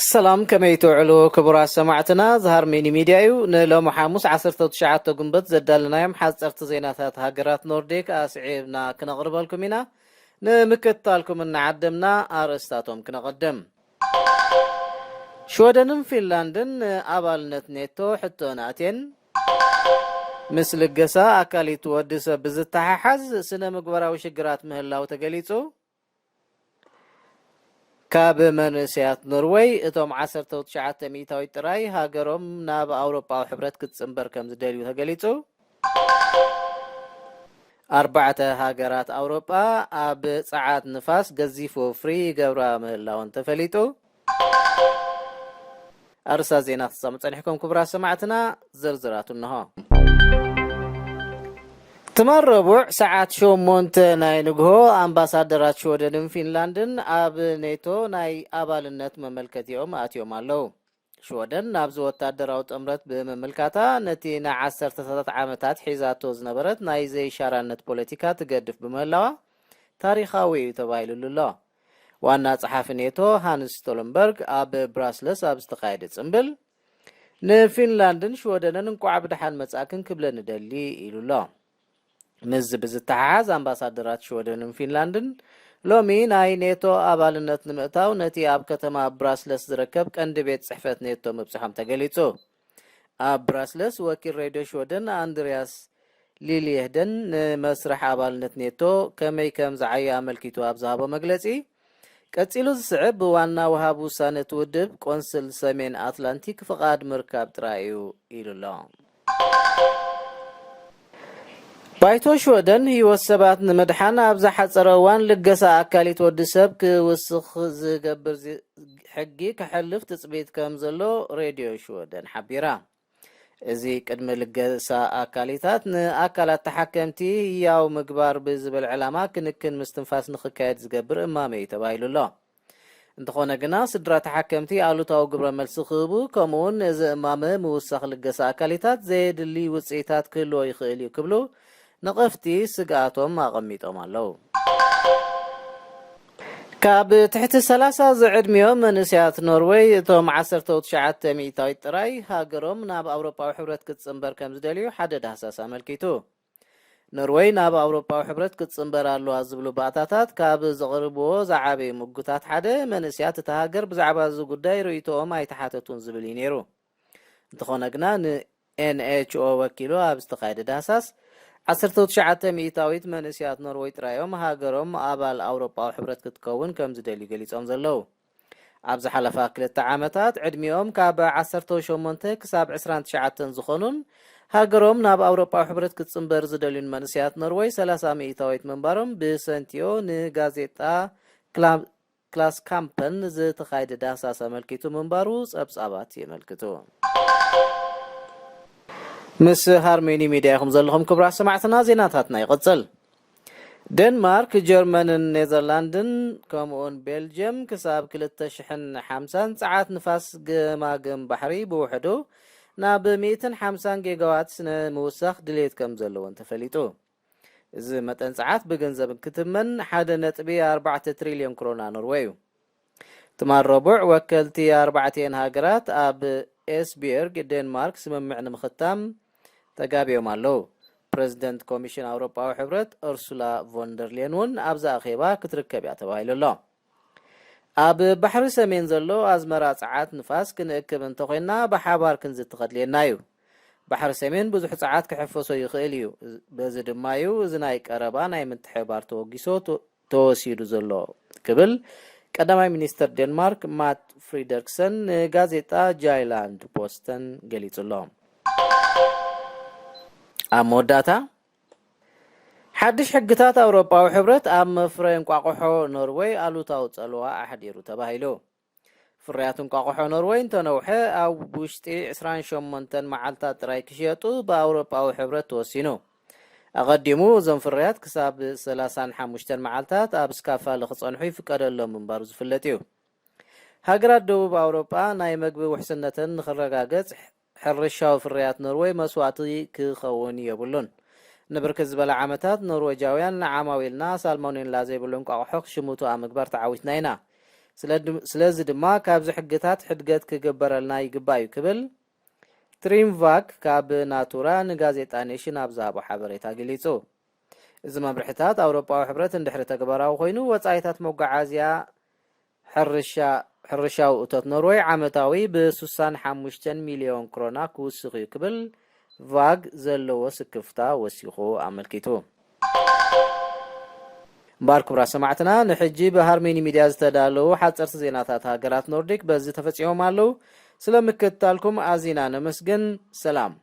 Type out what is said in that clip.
ሰላም፣ ከመይ ትውዕሉ ክቡራት ሰማዕትና? ዝሃር ሚኒ ሚድያ እዩ። ንሎሚ ሓሙስ ዓሰርተ ትሽዓተ ጉንበት ዘዳለናዮም ሓፀርቲ ዜናታት ሃገራት ኖርዲክ ኣስዒብና ክነቕርበልኩም ኢና። ንምክትታልኩም እናዓደምና ኣርእስታቶም ክነቐድም። ሽወደንን ፊንላንድን ንኣባልነት ኔቶ ሕቶ ናእቴን። ምስ ልገሳ ኣካሊት ወዲ ሰብ ብዝተሓሓዝ ስነ ምግባራዊ ሽግራት ምህላው ተገሊጹ። ካብ መንእሰያት ኖርወይ እቶም ዓሰርተ ትሽዓተ ሚእታዊት ጥራይ ሃገሮም ናብ ኣውሮጳዊ ሕብረት ክትጽንበር ከም ዝደልዩ ተገሊጹ። ኣርባዕተ ሃገራት ኣውሮጳ ኣብ ጸዓት ንፋስ ገዚፍ ወፍሪ ይገብራ ምህላወን ተፈሊጡ። ኣርእስታት ዜና ክትሰሙ ጸኒሕኩም ክቡራት ሰማዕትና፣ ዝርዝራቱ እንሆ። ትማል ረቡዕ ሰዓት ሸሞንተ ናይ ንግሆ ኣምባሳደራት ሽወደንን ፊንላንድን ኣብ ኔቶ ናይ ኣባልነት መመልከቲኦም ኣትዮም ኣለዉ። ሽወደን ናብዚ ወታደራዊ ጥምረት ብምምልካታ ነቲ ንዓሰርተታት ዓመታት ሒዛቶ ዝነበረት ናይ ዘይሻራነት ፖለቲካ ትገድፍ ብምህላዋ ታሪኻዊ እዩ ተባሂሉሉ ኣሎ። ዋና ጸሓፊ ኔቶ ሃንስ ስቶለንበርግ ኣብ ብራስለስ ኣብ ዝተኻየደ ጽምብል ንፊንላንድን ሽወደንን እንቋዕ ብደሓን መጻእክን ክብለን እደሊ ኢሉ ኣሎ። ምስዚ ብዝተሓሓዝ ኣምባሳደራት ሽወደንን ፊንላንድን ሎሚ ናይ ኔቶ ኣባልነት ንምእታው ነቲ ኣብ ከተማ ብራስለስ ዝርከብ ቀንዲ ቤት ጽሕፈት ኔቶ ምብጽሖም ተገሊጹ። ኣብ ብራስለስ ወኪል ሬድዮ ሽወደን ኣንድሪያስ ሊልየህደን ንመስርሕ ኣባልነት ኔቶ ከመይ ከም ዝዓየ ኣመልኪቱ ኣብ ዝሃቦ መግለጺ፣ ቀጺሉ ዝስዕብ ብዋና ወሃብ ውሳነ እቲ ውድብ ቆንስል ሰሜን ኣትላንቲክ ፍቓድ ምርካብ ጥራይ እዩ ኢሉ ኣሎ። ባይቶ ሽወደን ህይወት ሰባት ንምድሓን ኣብ ዝሓጸረ እዋን ልገሳ ኣካሊት ወዲ ሰብ ክውስኽ ዝገብር ዚ-፣ ሕጊ ከሕልፍ ትጽቢት ከም ዘሎ ሬድዮ ሽወደን ሓቢራ። እዚ ቅድሚ ልገሳ ኣካሊታት ንኣካላት ተሓከምቲ ህያው ምግባር ብዝብል ዕላማ ክንክን ምስትንፋስ ንኽካየድ ዝገብር እማመ እዩ ተባሂሉ ኣሎ። እንተኾነ ግና ስድራ ተሓከምቲ ኣሉታዊ ግብረ መልሲ ክህቡ፣ ከምኡውን እዚ እማመ ምውሳኽ ልገሳ ኣካሊታት ዘየድሊ ውፅኢታት ክህልዎ ይኽእል እዩ ክብሉ ነቐፍቲ ስግኣቶም ኣቐሚጦም ኣለዉ። ካብ ትሕቲ ሰላሳ ዝዕድሚኦም መንእሰያት ኖርወይ እቶም ዓሰርተ ትሽዓተ ሚእታዊት ጥራይ ሃገሮም ናብ ኣውሮጳዊ ሕብረት ክትጽንበር ከም ዝደልዩ ሓደ ዳህሳስ ኣመልኪቱ። ኖርወይ ናብ ኣውሮጳዊ ሕብረት ክትጽንበር ኣለዋ ዝብሉ ባእታታት ካብ ዘቕርብዎ ዝዓበዩ ምጉታት ሓደ መንእሰያት እታ ሃገር ብዛዕባ እዚ ጉዳይ ርእይቶኦም ኣይተሓተቱን ዝብል እዩ ነይሩ። እንተኾነ ግና ንኤንኤችኦ ወኪሉ ኣብ ዝተኻየደ ዳህሳስ ዓሰርተ ትሽዓተ ሚእታዊት መንእሰያት ኖርወይ ጥራዮም ሃገሮም ኣባል ኣውሮጳዊ ሕብረት ክትከውን ከም ዝደልዩ ገሊጾም ዘለዉ። ኣብ ዝሓለፋ ክልተ ዓመታት ዕድሚኦም ካብ ዓሰርተ ሸሞንተ ክሳብ ዕስራን ትሽዓተን ዝኾኑን ሃገሮም ናብ ኣውሮጳዊ ሕብረት ክትጽንበር ዝደልዩን መንእሰያት ኖርወይ ሰላሳ ሚእታዊት ምንባሮም ብሰንትዮ ንጋዜጣ ክላ-፣ ክላስ ካምፐን ዝተኻየደ ዳህሳስ ኣመልኪቱ ምንባሩ ጸብጻባት የመልክቱ። ምስ ሃርሜኒ ሚድያ ኢኹም ዘለኹም ክቡራት ሰማዕትና፣ ዜናታትና ይቕጽል። ደንማርክ፣ ጀርመንን ኔዘርላንድን ከምኡውን ቤልጅየም ክሳብ ክልተ ሽሕን ሓምሳን ጸዓት ንፋስ ገማግም ባሕሪ ብውሕዱ ናብ ሚእትን ሓምሳን ጌጋዋት ስነ ምውሳኽ ድሌት ከም ዘለወን ተፈሊጡ። እዚ መጠን ጸዓት ብገንዘብ ክትመን ሓደ ነጥቢ ኣርባዕተ ትሪልዮን ክሮና ኖርወይ እዩ። ትማል ረቡዕ ወከልቲ ኣርባዕቲኤን ሃገራት ኣብ ኤስቢየርግ ዴንማርክ ስምምዕ ንምኽታም ተጋቢዮም ኣለዉ። ፕረዚደንት ኮሚሽን ኣውሮጳዊ ሕብረት ኡርሱላ ቮንደርሌን እውን ኣብዚ ኣኼባ ክትርከብ እያ ተባሂሉ ኣሎ። ኣብ ባሕሪ ሰሜን ዘሎ ኣዝመራ ጸዓት ንፋስ ክንእክብ እንተኾይንና ብሓባር ክንዝቲ ከድልየና እዩ። ባሕሪ ሰሜን ብዙሕ ጸዓት ክሕፈሶ ይኽእል እዩ። በዚ ድማ እዩ እዚ ናይ ቀረባ ናይ ምትሕብባር ተወጊሶ ተ-፣ ተወሲዱ ዘሎ ክብል ቀዳማይ ሚኒስተር ዴንማርክ ማት ፍሪደርክሰን ንጋዜጣ ጃይላንድ ፖስተን ገሊጹ ኣሎ። ኣብ መወዳእታ፣ ሓድሽ ሕግታት ኣውሮጳዊ ሕብረት ኣብ መፍረ እንቋቑሖ ኖርወይ ኣሉታዊ ጸልዋ ኣሕዲሩ ተባሂሉ። ፍርያት እንቋቑሖ ኖርወይ እንተነውሐ ኣብ ውሽጢ ዕስራን ሸሞንተን መዓልታት ጥራይ ክሽየጡ ብኣውሮጳዊ ሕብረት ተወሲኑ። ኣቐዲሙ እዞም ፍርያት ክሳብ ሰላሳን ሓሙሽተን መዓልታት ኣብ ስካፋለ ክጸንሑ ይፍቀደሎም ምንባሩ ዝፍለጥ እዩ። ሃገራት ደቡብ ኣውሮጳ ናይ መግቢ ውሕስነተን ንኽረጋገጽ ሕርሻዊ ፍርያት ኖርወይ መስዋእቲ ክኸውን የብሉን። ንብርክት ዝበለ ዓመታት ኖርወጃውያን ንዓማዊልና ሳልሞኔላ ዘይብሉ እንቋቑሖ ክሽምቱ ኣብ ምግባር ተዓዊትና ኢና። ስለዚ ድማ ካብዚ ሕግታት ሕድገት ክግበረልና ይግባእ እዩ ክብል ትሪምቫክ ካብ ናቱራ ንጋዜጣ ኔሽን ኣብ ዝሃቦ ሓበሬታ ገሊጹ። እዚ መምርሕታት ኣውሮጳዊ ሕብረት እንድሕሪ ተግባራዊ ኮይኑ ወጻኢታት መጓዓዝያ ሕርሻዊ እቶት ኖርወይ ዓመታዊ ብ65 ሚልዮን ክሮና ክውስኽ እዩ ክብል ቫግ ዘለዎ ስክፍታ ወሲኹ ኣመልኪቱ። እምበኣር ክቡራት ሰማዕትና፣ ንሕጂ ብሃርሜኒ ሚድያ ዝተዳለዉ ሓፀርቲ ዜናታት ሃገራት ኖርዲክ በዚ ተፈፂሞም ኣለዉ። ስለ ምክትታልኩም ኣዚና ነመስግን። ሰላም።